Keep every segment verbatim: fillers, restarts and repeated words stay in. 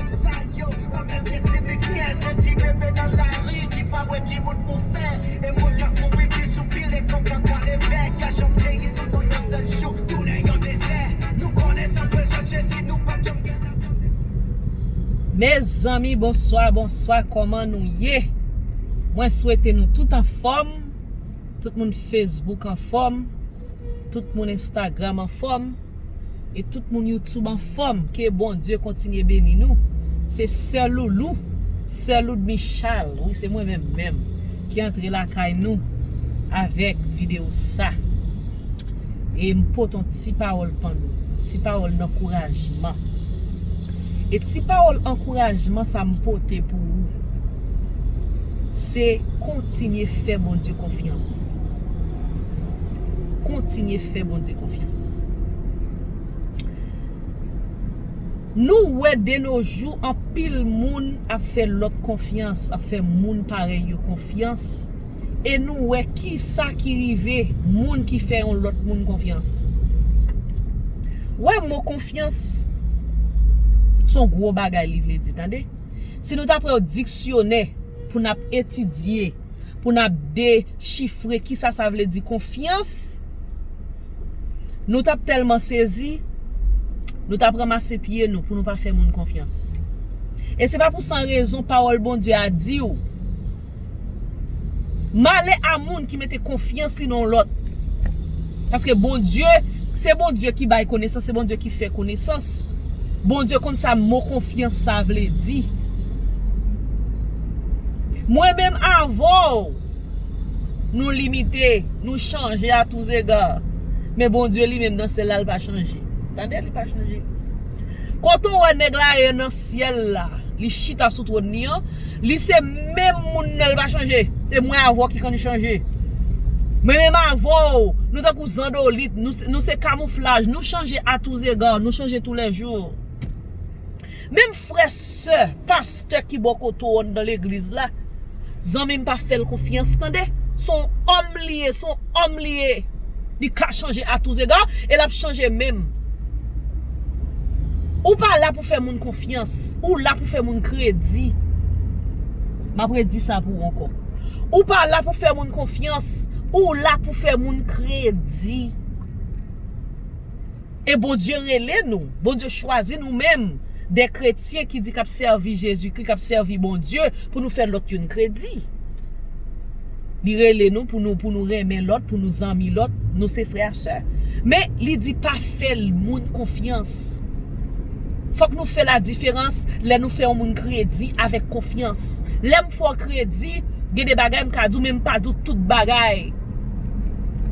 Sa yo pa menm gen simityè, se ti bebe nan lari ki pa wè ki wout pou fè. E moun k ap mouri pi sou pil e kòb k ap kale bèk. Ka chanm peyi nou nan yon sèl jou, tounen yon dezè. Nou konnen sa pral chache si nou p ap janm gen lavi. Mezanmi, bonswa, bonswa, kòman nou ye? Mwen swete nou tout anfòm, tout moun Facebook anfòm, tout moun Instagram anfòm, e tout moun YouTube anfòm. Ke Bondye kontinye beni nou. Se sè Loulou, sè Loud Michal, wi, se mwen menm menm ki antre lakay nou avèk videyo sa. E m pote yon ti pawòl ban nou, ti pawòl ankourajman. E ti pawòl ankourajman sa m pote pou ou, se kontinye fè Bondye konfyans. Kontinye fè Bondye konfyans. Nou wè de nos jours anpil moun ap fè lòt konfyans, ap fè moun parèy yo konfyans, e nou wè kisa ki rive moun ki fè yon lòt moun konfyans. Wè mo konfyans, se yon gwo bagay li vle di, tande. Si nou ta pran yon diksyonè pou n ap etidye, pou n ap dechifre kisa sa vle di konfyans, nou t ap tèlman sezi, nou t ap ranmase pye nou pou nou pa fè moun konfyans. E se pa pou san rezon pawòl Bondye a di w, male a moun ki mete konfyans li nan yon lòt. Paske Bondye, se Bondye ki bay konesans, se Bondye ki fè konesans. Bondye konn sa mo konfyans sa vle di. Mwen menm avè w, nou limite, nou chanje a tou zega. Men Bondye li menm nan syèl la, li pa chanje. Tande, li pa chanje. Kote w wè nèg la ye nan syèl la, li chita sou twòn li an, li se menm moun nan, li pa chanje. E mwen avè w ki konn chanje. Men menm avè w, nou tankou zandolit, nou, nou se kamouflaj, nou chanje a tou zega, nou chanje toulèjou. Menm frè, sè, pastè ki bò kote w anndan legliz la, zanmi m pa fè l konfyans, tande. Se yon òm li ye, se yon òm li ye. Li ka chanje a tou zega, e l ap chanje menm. Ou pa la pou fè moun konfyans, ou la pou fè moun kredi. M ap redi sa pou ou ankò. Ou pa la pou fè moun konfyans, ou la pou fè moun kredi. E Bondye rele nou, Bondye chwazi nou menm, de kretyen ki di k ap sèvi Jezikri, k ap sèvi Bondye, pou nou fè lòt youn kredi. Li rele nou pou nou, pou nou renmen lòt, pou nou zanmi lòt, nou se frè a sè. Men, li di pa fè l moun konfyans. Fòk nou fè ladiferans lè nou fè yon moun kredi avèk konfyans. Lè m fè w kredi, gen de bagay m ka di w, men m pa di w tout bagay.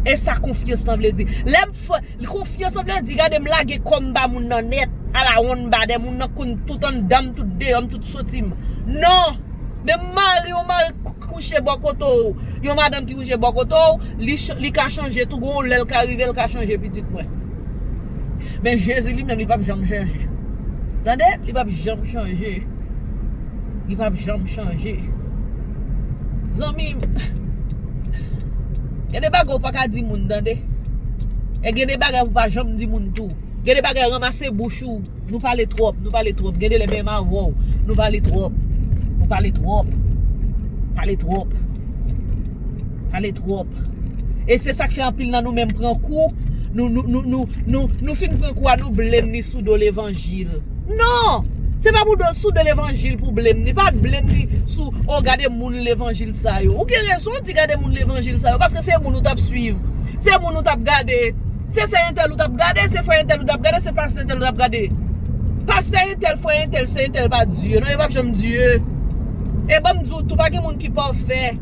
E sa konfyans lan vle di. Lè m fè, konfyans lan vle di, gade m lage kò m ba moun nan nèt, alawonn ba de moun nan konn tout anndan m, tout deyò m, tout soti m. Non! Men mari, yon mari k-, kouche bò kote w, yon madanm ki kouche bò kote w, li ch-, li ka chanje tou, gon lè l ka rive, l ka chanje pitit mwen. Men Jezi li menm, li p ap janm chanje. Tande? Li p ap janm chanje. Li p ap janm chanje. Zanmi m, gen de bagay ou pa ka di moun, tande. E gen de bagay ou pa janm di moun tou. Gen de bagay ranmase bouch ou. Nou pale twòp, nou pale twòp. Gen de lè menm avè w, nou pale twòp. Nou pale twòp. Pale twòp. Pale twòp. E se sa k fè anpil nan nou menm pran kou. Nou, nou, nou, nou, nou, nou fin pran kou a, nou blame li sou do levanjil. Non! Se pa pou do, sou do levanjil pou blame li. Pa blame li sou, o, gade moun levanjil sa yo. Ou gen rezon di gade moun levanjil sa yo, paske se moun ou t ap swiv. Se moun ou t ap gade. Se sè entèl ou t ap gade, se frè entèl ou t ap gade, se pastè entèl ou t ap gade. Pastè entèl, frè entèl, sè entèl pa Dye. Non, yo p ap janm Dye. E ban m di w tou, pa gen moun ki pafè.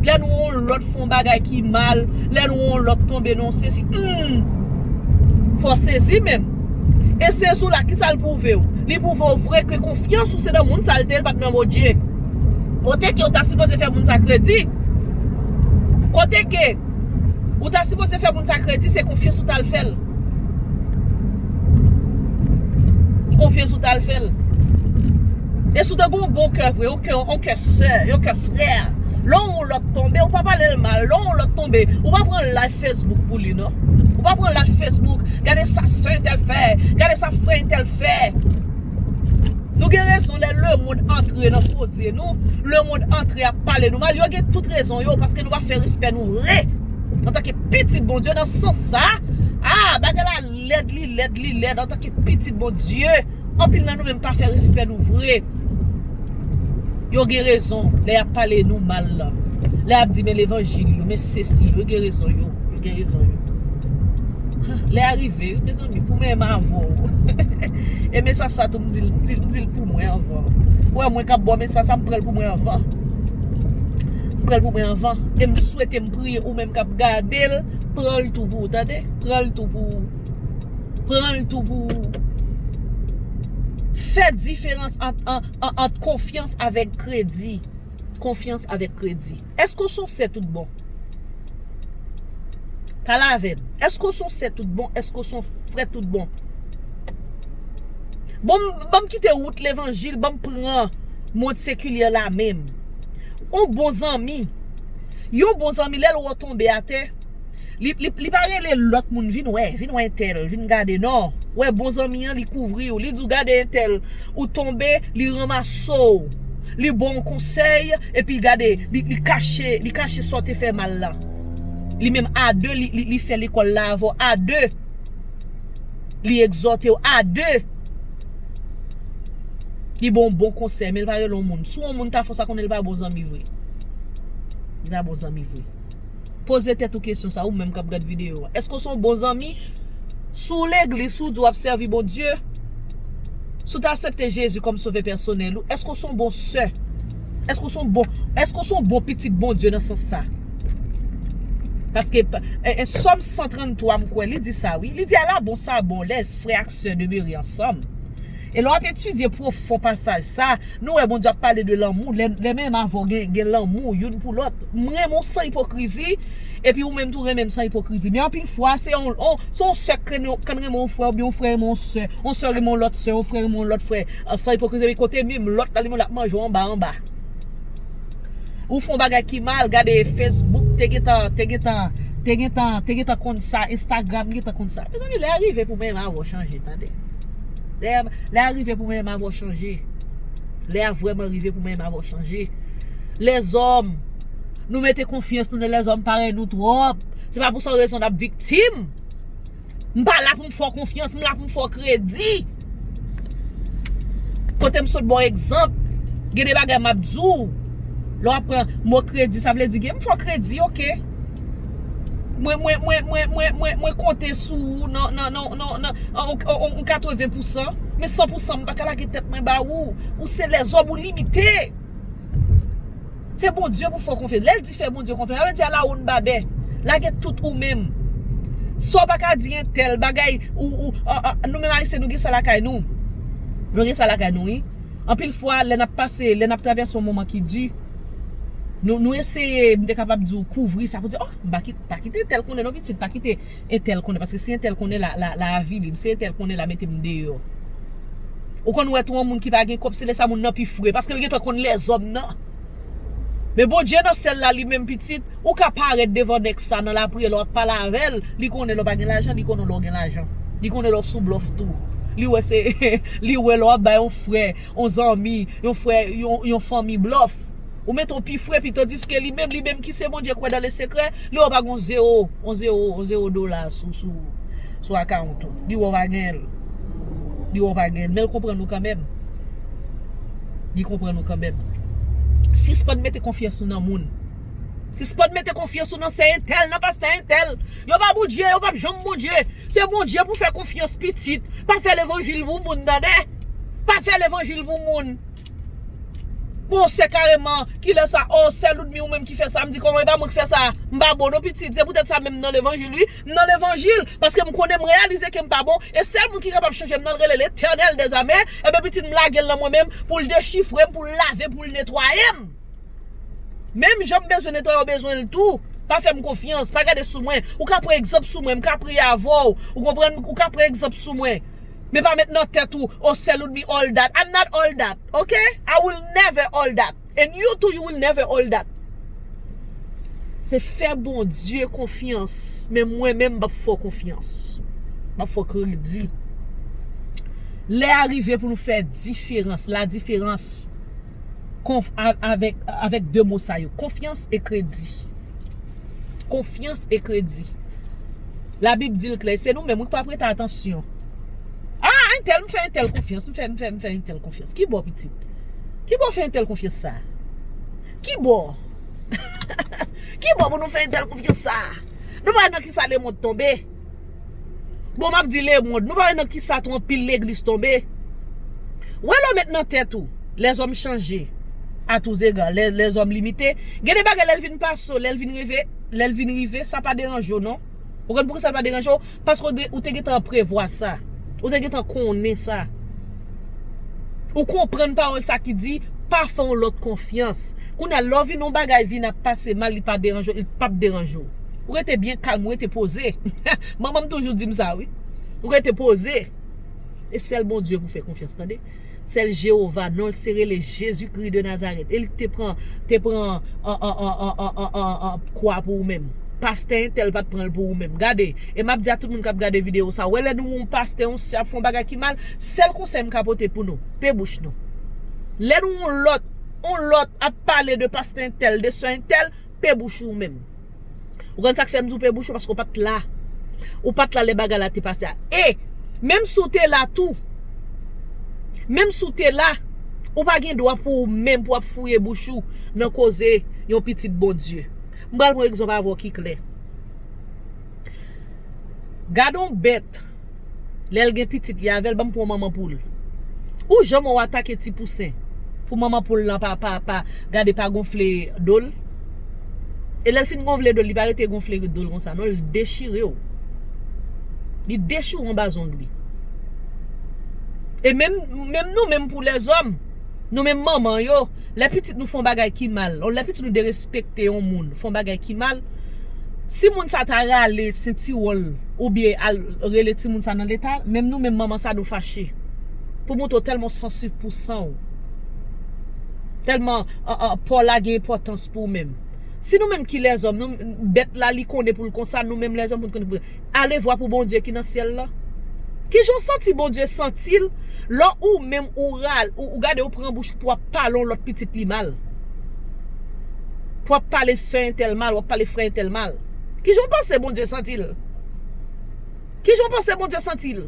Lè nou wè yon lòt fè yon bagay ki mal, lè nou wè yon lòt tonbe nan yon sezi, hmm, fò sezi menm. E sezi w la, kisa l pwouve w? Li pwouve w vre ke konfyans ou se nan moun sa l te ye, l pa t nan Bondye. Kote ke w ta sipoze fè moun sa kredi? Kote ke ou ta sipoze fè moun sa kredi, se konfyans ou t al fè l. Konfyans ou t al fè l. E si w te gen yon bon kè vre, yon kè, yon kè sè, yon kè frè, lè yon lòt tonbe, ou pa pale l mal. Lè yon lòt tonbe, ou pa pran live Facebook pou li, non. Ou pa pran live Facebook, gade sa sè entèl fè, gade sa frè entèl fè. Nou gen rezon lè Lemonn antre nan koze nou, lemonn antre ap pale nou mal, yo gen tout rezon yo, paske nou pa fè respè nou vre. Antanke pitit Bondye, nan sans sa, ah, bagay la lèd, li lèd, li lèd, antanke pitit Bondye, anpil nan nou menm pa fè respè nou vre. Yo gen rezon lè y ap pale nou mal la. Lè y ap di men levanjil yo, men sesi, yo gen rezon yo, yo gen rezon yo. Lè a rive, mezanmi, pou mwen menm avè w. E mesaj sa tou, m di l, m di l, m di l pou mwen anvan. Ou wè mwen k ap ba w mesaj sa, m pran l pou mwen anvan. M pran l pou mwen anvan. E m swete, m priye ou menm k ap gade l, pran l tou pou ou, tande? Pran l tou pou ou. Pran l tou pou ou. Fè diferans ant, an, an, ant konfyans avèk kredi. Konfyans avèk kredi. Èske w se yon sè tout bon? Pale avè m. Èske w se yon sè tout bon? Èske w se yon frè tout bon? Bon, m, ban m kite wout levanjil, ban m pran mond sekilyè la menm. Yon bon zanmi. Yon bon zanmi, lè l wè w tonbe atè, li, li, li pa rele lòt moun vin wè, vin wè entèl, vin gade. Non. Wè bon zanmi an, li kouvri w. Li di w gade entèl, ou tonbe, li ranmase w. Li ba w konsèy, epi gade, li, li kache, li kache sa w te fè mal la. Li menm a de, li, li, li fè lekòl la avè w a de. Li egzòte w a de. Li ba w bon konsèy, men li pa rele yon moun. Si yon moun ta fè w sa, konnen li pa bon zanmi vre. Li pa bon zanmi vre. Poze tèt ou kesyon sa, ou menm k ap gad videyo a. Èske w se yon bon zanmi? Si w legliz, si w di w ap sèvi Bondye, si w te aksepte Jezi kòm sovè pèsonèl ou, èske w se yon bon sè? Èske w se yon bon, èske w se yon bon pitit Bondye nan sans sa? Paske, e, e, Sòm san tranntwa, m kwè, li di sa, wi. Li di, ala bon sa bon, lè frè ak sè demere ansanm. E lè w ap etidye pwofon pasaj sa, nou wè Bondye ap pale de lanmou. Lè, lè menm avè w gen, gen lanmou youn pou lòt. M renmen w san ipokrizi, epi ou menm tou renmen m san ipokrizi. Men anpil fwa, se yon, yon, se yon sè k renmen, k renmen yon frè, oubyen yon frè renmen yon sè. Yon sè renmen yon lòt sè, yon frè renmen yon lòt frè. San ipokrizi, epi kote menm lòt la, li menm l ap manje w anba, anba. Ou fè yon bagay ki mal, gade Facebook, te gentan, te gentan, te gentan, te gentan konn sa, Instagram gentan konn sa. Mezanmi, lè a rive pou mwen menm avè w chanje, tande. Lè, lè a rive pou mwen menm avè w chanje. Lè a vrèman rive pou mwen menm avè w chanje. Lèzòm, nou mete konfyans nou nan lèzòm parèy nou twòp. Se pa pou sa rezon n ap viktim. M pa la pou m fè w konfyans, m la pou m fè w kredi. Kote m sot ba w egzanp, gen de bagay m ap di w. Lè w ap pran mo kredi, sa vle di gen m fè w kredi, oke. Mwen, mwen, mwen, mwen, mwen, mwen, mwen konte sou ou nan, nan, nan, nan, nan, an, an, an, an katreven pousan, men san pousan m pa ka lage tèt mwen ba ou. Ou se lèzòm, ou limite. Se Bondye pou fè w konfyans. Lè l di fè Bondye konfyans, sa vle di ala wonn babè. Lage tout ou menm. Sa w pa ka di entèl, bagay, ou, ou, a, a, nou menm Ayisyen, nou gen sa lakay nou. Nou gen sa lakay nou, wi. Anpil fwa, lè n ap pase, lè n ap travèse yon moman ki di, nou, nou eseye, m te kapab di w, kouvri sa pou di, oh, m pa kit-, pa kite entèl konnen non, pitit, pa kite entèl konnen, paske si entèl konnen la, la, la avili m, si entèl konnen la mete m deyò. Ou konn wè tou yon moun ki pa gen kòb, se lè sa moun nan pi fre, paske l gentan konn lèzòm nan. Men Bondye nan syèl la, li menm pitit, ou ka parèt devan nèg sa nan lapriyè, lè w ap pale avè l, li konnen lè w pa gen lajan, li konnen lè w gen lajan. Li konnen lè w sou blòf tou. Li wè se, li wè lè w ap bay yon frè, yon zanmi, yon frè, yon, yon fanmi blòf. Ou mete w pi fre, pi tandiske li menm, li menm ki se Bondye kwè dan le sekrè, li wè w pa gen yon zewo, yon zewo, yon zewo dola sou, sou, sou akawont ou. Li wè w pa gen l. Li wè w pa gen l. Men l konprann ou kanmenm. Li konprann ou kanmenm. Sispann mete konfyans ou nan moun. Sispann mete konfyans ou nan sè entèl, nan pastè entèl. Yo pa Bondye, yo p ap janm Bondye. Se Bondye pou fè konfyans, pitit. Pa fè levanjil pou moun, tande. Pa fè levanjil pou moun. Bon, sè kareman, kilè sa, oh, sè Loudmi ou menm ki fè sa, m di kòman e pa mwen ki fè sa, m pa bon non pitit, se poutèt sa menm m nan levanjil wi, m nan levanjil, paske m konnen m reyalize ke m pa bon, e sèl moun ki kapab chanje m nan l rele Letènèl dèzame, ebyen pitit m lage l nan mwen menm, pou l dechifre m, pou l lave, pou l netwaye m. Menm jan m bezwen netwaye w bezwen l tou, pa fè m konfyans, pa gade sou mwen, ou ka pran egzanp sou mwen, m ka priye avè w, ou konprann, ou ka pran egzanp sou mwen. Men pa met nan tèt ou, oh, sè Loudmi all that. I'm not all that, ok? I will never all that. And you too, you will never all that. Se fè Bondye konfyans, men mwen menm m p ap fè w konfyans. M ap fè w kredi. Lè a rive pou nou fè diferans, la diferans konf, a, avèk, avèk de mo sa yo, konfyans e kredi. Konfyans e kredi. Labib di l klè, se nou menm wi k pa prete atansyon. Ah, entèl, m fè entèl konfyans, m fè, m fè, m fè entèl konfyans. Ki bò, pitit? Ki bò fè entèl konfyans sa? Ki bò? Ki bò pou nou fè entèl konfyans sa? Nou pa wè nan kisa lemonn tonbe? Bon, m ap di lemonn, nou pa wè nan kisa tou anpil legliz tonbe? Wè lè w met nan tèt ou, lèzòm chanje, à tous égards, lè, lèzòm limite. Gen de bagay lè l vin pase w, lè l vin rive, lè l vin rive, sa pa deranje w non. Ou konn poukisa l pa deranje w? Paske ou te, ou te gentan prevwa sa. Ou te gentan konnen sa. Ou konprann pawòl sa ki di, pa fè yon lòt konfyans. Kounye a, lè w vin yon bagay vin ap pase mal, li pa deranje w, li p ap deranje w. Ou rete byen kalm, ou rete poze. Manman m toujou di m sa, wi. Ou rete poze. E sèl Bondye pou fè konfyans, tande. Sèl Jewova, non l se rele Jezikri de Nazarèt. E li te pran, te pran an, an, an, an, an, an, an, an, kwa pou ou menm. Pastè entèl pa t pran l pou ou menm. Gade, e m ap di a tout moun k ap gade videyo sa, wè lè nou wè yon pastè, yon sè ap fè yon bagay ki mal, sèl konsèy m ka pote pou nou, pe bouch nou. Lè nou wè yon lòt, yon lòt ap pale de pastè entèl, de sè entèl, pe bouch ou menm. Ou konn sa k fè m di w pe bouch ou? Paske w pa t la. Ou pa t la lè bagay la te pase a. E, menm si w te la tou, menm si w te la, ou pa gen dwa pou ou menm pou w ap fouye bouch ou nan koze yon pitit Bondye. M pral pran egzanp avè w ki klè. Gade yon bèt, lè l gen pitit li avè l, ban m pran manman poul. Ou janm wè w atake ti pousen pou manman poul lan pa, pa, pa, gade, pa gonfle do l? E lè l fin gonfle do l, li pa rete gonfle do l konsa, non, l dechire w. Li dechire w anba zong li. E menm, menm nou menm pou lèzòm, nou menm manman yo, lè pitit nou fè yon bagay ki mal, lè pitit nou derespekte yon moun, fè yon bagay ki mal, si moun sa ta rale sentiwon l oubyen al rele timoun sa nan leta, menm nou menm manman sa nou fache. Pou montre w tèlman w sansib pou san w. Tèlman, an, an, pa w la gen enpòtans pou w menm. Si nou menm ki lèzòm, nou, bèt la li konnen pou l konsa, nou menm lèzòm pou n konnen pou l. Alevwa pou Bondye ki nan syèl la. Kijan w santi Bondye santi l lè ou menm ou ral, ou, ou gade ou pran bouch pou w ap pale yon lòt pitit li mal? Pou w ap pale sè entèl mal, w ap pale frè entèl mal. Kijan w panse Bondye santi l? Kijan w panse Bondye santi l?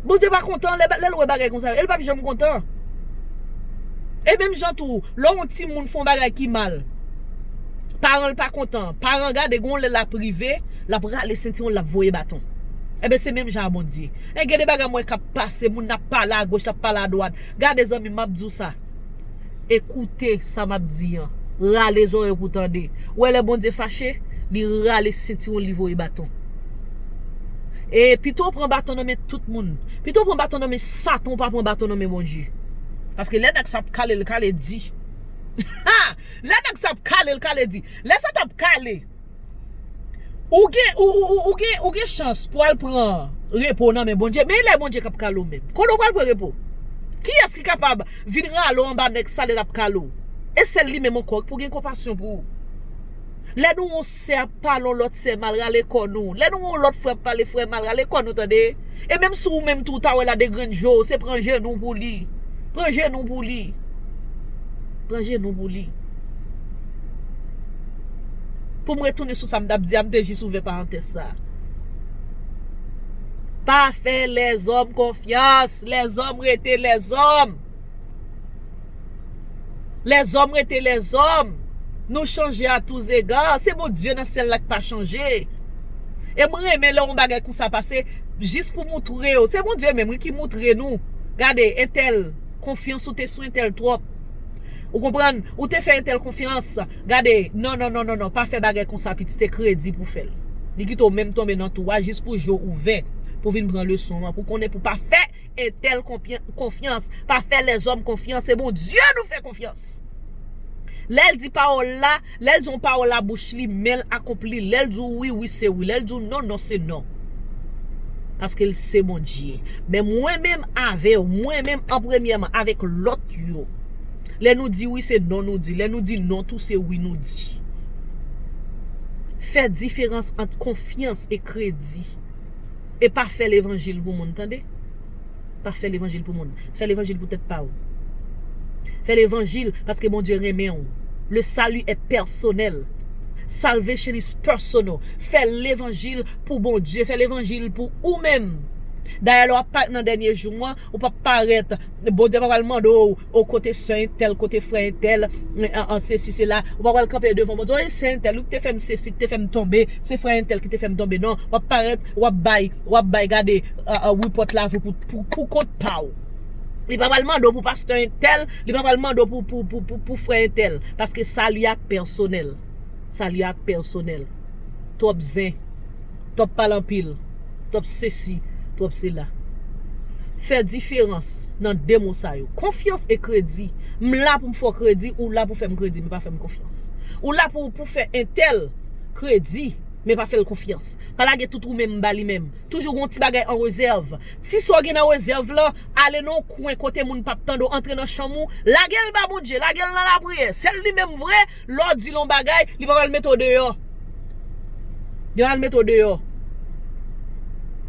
Bondye pa kontan lè, lè l wè bagay konsa yo. E l p ap janm kontan. E menm jan tou, lè yon timoun fè yon bagay ki mal, paran l pa kontan, paran gade, gon lè l ap rive, l ap rale sentiwon l, l ap voye baton. Enben, se menm jan a Bondye. E gen de bagay m wè k ap pase, moun ap pale agoch, ap pale adwat. Gade, zanmi m, m ap di w sa. Ekoute sa m ap di an. Rale zòrèy ou pou tande. Ou wè lè Bondye fache, li rale sentiwon l, li voye baton. E pito w pran baton nan men tout moun. Pito w pran baton nan men Satan, ou pa pran baton nan men Bondye. Paske lè nèg sa ap kale, l kale di. Ha! Lè nèg sa ap kale, l kale di. Lè sa t ap kale, ou gen, ou, ou, ou, ou gen, ou gen chans pou al pran repo nan men Bondye. Men lè Bondye k ap kale w menm. Kote w pral pran repo? Kiyès ki kapab vin rale w anba nèg sa lè l ap kale w? E sèl li menm ankò ki pou gen konpasyon pou ou. Lè nou wè yon sè ap pale yon lòt sè mal, rale kò nou. Lè nou wè yon lòt frè ap pale frè mal, rale kò nou, tande. E menm si ou menm tou, ou ta wè l a de grenn je w, se pran jenou pou li. Pran jenou pou li. Pran jenou pou li. Pou m retounen sou sa m t ap di a, m te jis ouvè parantèz sa. Pa fè lèzòm konfyans. Lèzòm rete lèzòm. Lèzòm rete lèzòm. Nou chanje à tous égards. Se Bondye nan syèl la k pa chanje. E m renmen lè yon bagay konsa pase, jis pou moutre yo. Se Bondye menm, wi, ki moutre nou. Gade, entèl, konfyans ou te sou entèl twòp. Ou konprann? Ou te fè entèl konfyans. Gade, non, non, non, non, non, pa fè bagay konsa, pitit, se kredi pou fè l. Li kite w menm tonbe nan twou a jis pou je w ouvè, pou vin pran leson an, pou konnen pou pa fè entèl konpyan-, konfyans, pa fè lèzòm konfyans, se Bondye nou fè konfyans. Lè l di pawòl la, lè l di yon pawòl a bouch li, men l akonpli. Lè l di w wi, wi, se wi. Lè l di w non, non, se non. Paske l se Bondye. Men mwen menm avè w, mwen menm an premyèman, avèk lòt yo. Lè nou di wi, se non nou di. Lè nou di non tou, se wi nou di. Fè diferans ant konfyans e kredi. E pa fè levanjil pou moun, tande. Pa fè levanjil pou moun. Fè levanjil pou tèt pa w. Fè levanjil paske Bondye renmen w. Le salut est personnel. Salvation is personal. Fè levanjil pou Bondye. Fè levanjil pou ou menm. Dayè, lè w ap parèt nan dènye jou an, ou p ap parèt. Bondye pa pral mande w, o, kote sè entèl, kote frè entèl, an, an, sesi, sela. Ou pa pral kanpe devan Bondye, o, e sè entèl, ou ki te fè m sesi, ki te fè m tonbe, se frè entèl ki te fè m tonbe. Non, w ap parèt, w ap bay, w ap bay, gade, a, a, report lavi pou, pou, pou kont pa w. Li pa pral mande w pou pastè entèl, li pa pral mande w pou, pou, pou, pou, pou frè entèl. Paske sali a pèsonèl. Sali a pèsonèl. Twòp zen. Twòp pale anpil. Twòp sesi. Twòp sela. Fè diferans nan de mo sa yo. Konfyans e kredi. M la pou m fè w kredi, ou la pou fè m kredi, men pa fè m konfyans. Ou la pou, pou fè entèl kredi, men pa fè l konfyans. Pa lage tout ou menm ba li menm. Toujou gon ti bagay an rezèv. Ti sa w gen nan rezèv lan, ale nan yon kwen kote moun p ap tande w, antre nan chanm ou, lage l ba Bondye, lage l nan lapriyè. Sèl li menm vre, lè w di l yon bagay, li pa pral mete w deyò. Li pa pral mete w deyò.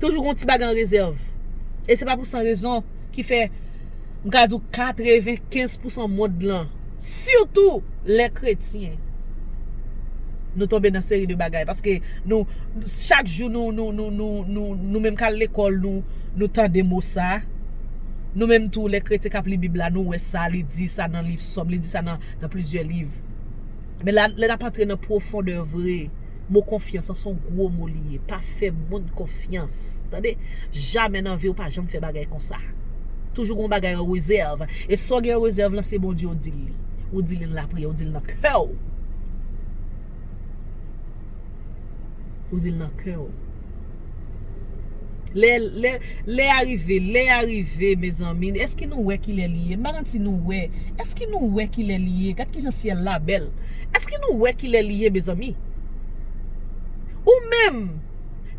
Toujou gon ti bagay an rezèv. E se pa pou san rezon ki fè, m ka di w, katrevenkenz pousan mond lan, sitou lè kretyen, nou tonbe nan seri de bagay. Paske nou, chak jou nou, nou, nou, nou, nou, nou menm k al lekòl, nou, nou tande mo sa. Nou menm tou, lè kretyen k ap li Bib la, nou wè sa, li di sa nan liv Sòm, li di sa nan, nan plizyè liv. Men la, lè n ap antre nan pwofondè vre, mo konfyans lan se yon gwo mo li ye. Pa fè moun konfyans. Tande? Jamè nan vi w pa janm fè bagay konsa. Toujou gon bagay an rezèv. E sa w gen an rezèv lan, se Bondye w di l li. Ou di li nan lapriyè, ou di l nan kè w. Ou di l nan kè w. Lè, lè, lè a rive, lè a rive, mezanmi. Èske nou wè kilè li ye? M pa konn si nou wè. Èske nou wè kilè li ye? Gad kijan syèl la bèl. Èske nou wè kilè li ye, mezanmi? Ou menm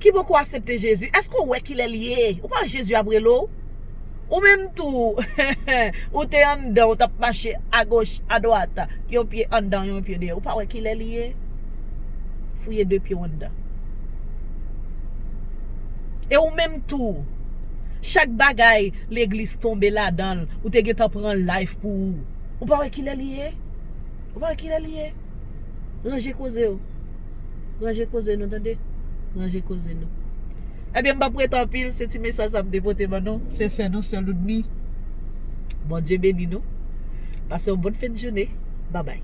ki poko aksepte Jezi, èske w wè kilè li ye? Ou pa wè Jezi ap rele w? Ou menm tou, ou te anndan, ou t ap mache agoch, adwat, yon pye anndan, yon pye deyò. Ou pa wè kilè li ye? Fouye de pye w anndan. E ou menm tou, chak bagay legliz tonbe ladan l, ou te gentan pran life pou ou. Ou pa wè kilè li ye? Ou pa wè kilè li ye? Ranje koze w. Ranje koze nou, tande? Ranje koze nou. Ebyen, m p ap rete anpil, se ti mesaj sa m te pote ban nou. Se sè nou, sè Loudmi. Bondye beni nou. Pase yon bòn fen de jounen. Babay.